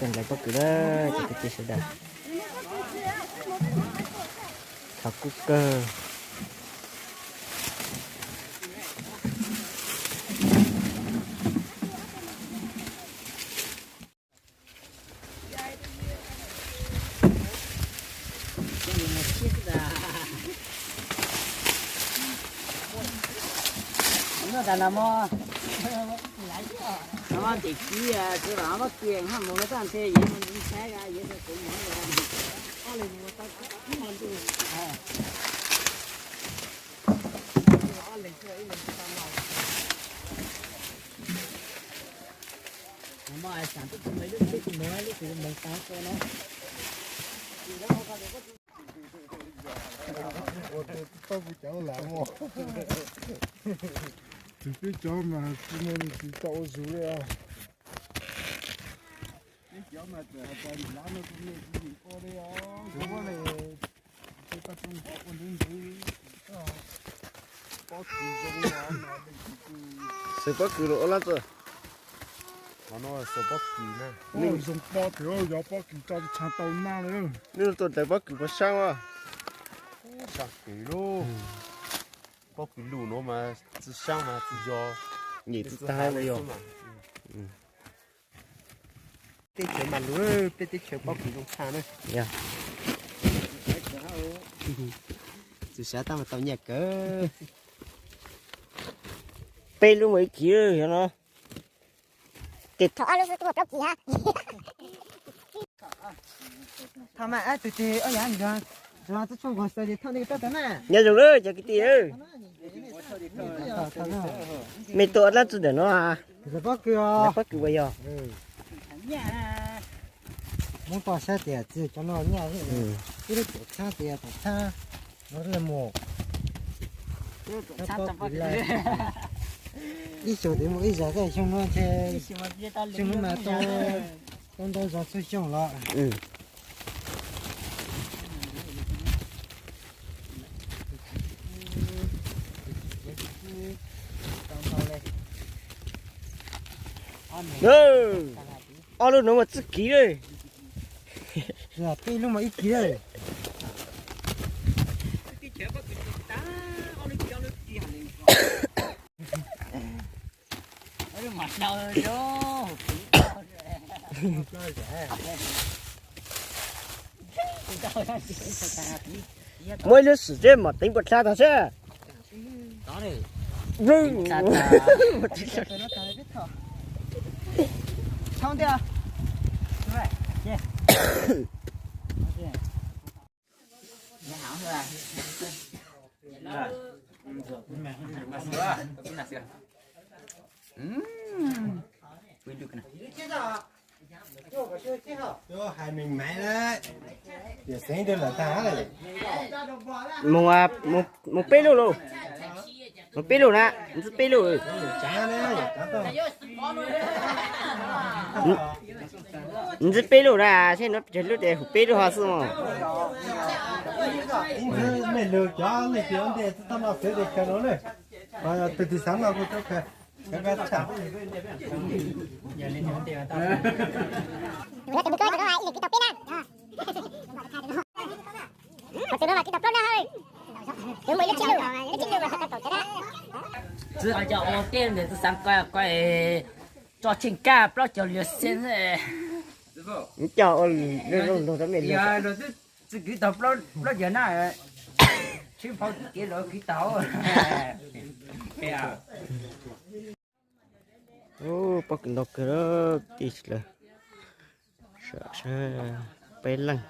Nrhiav pob kws na, cov kwv tij sawv daws. Thaum kub kawg. Tus peb cov mas tsis muaj tsis tau ua zus li. Xaws pob kws los ua lab txawj. Xaws pob kws na. Zoo pob kws, yog pob kws tso tshaj tau naj li. Nws tuaj daws pob kws puas sab a? Sab kws lub. Pob kws lus no mas tsis sab mas tsis yog. Nyem tsis tag li yog. Teb chaws mas lus, peb teb chaws pob kws zoo tshaj na. Tsis sab tab mas tau nyiaj kawg. Peb lub mus ib kis no. Tes thaum ob lub xwb twb muaj plaub kis hab. Thaum mas tus tes ob yav ntawd, tus no twb tshuaj nqos xaws ces thaum nej rov tau na. Nyob zoo lawm cov kwv tij. Mej tuaj dab tsi ntawm no a? Pob kws os. Pob kws puas yog? Muab toj saib tias txi cov no nyiaj, ib lub tuam txhab tias tuam txhab no mus. Pob kws lawm. Ib xyoos twb muaj ib zag xwb, xyoo no ntshe, xyoo no mas tau ntau zog txhua xyoo los. Ob lub no muaj tsib kis lawm. Peb lub mas ib kis lawm. Muaj ib lub swm seb mam teev puas dlha tag seb. Hais meej meej, yog xeev rau lawm tag lawm. Mus peb lub lauj. Mus peb lub na, ntxiv peb lub. Ntxiv peb lub na, seb no pes tsawg lub ces hu peb lub ho xwb mog. Ib ntxiv mej lug cov leej twg ua ntej txog no xwb ces khaws no na. Tus twg xav no kuj tau khaws. Twb ho coj ua tej ntawd twb xav ko ko tso tsheej kab plaub caug liam xees. Coj ua zoo zoo rau mej lug. Tsis kwv tau plaub caug na, tshwj phau kev los kwv tau. Pob kws ntau kawg, tij lawm, peb leeg.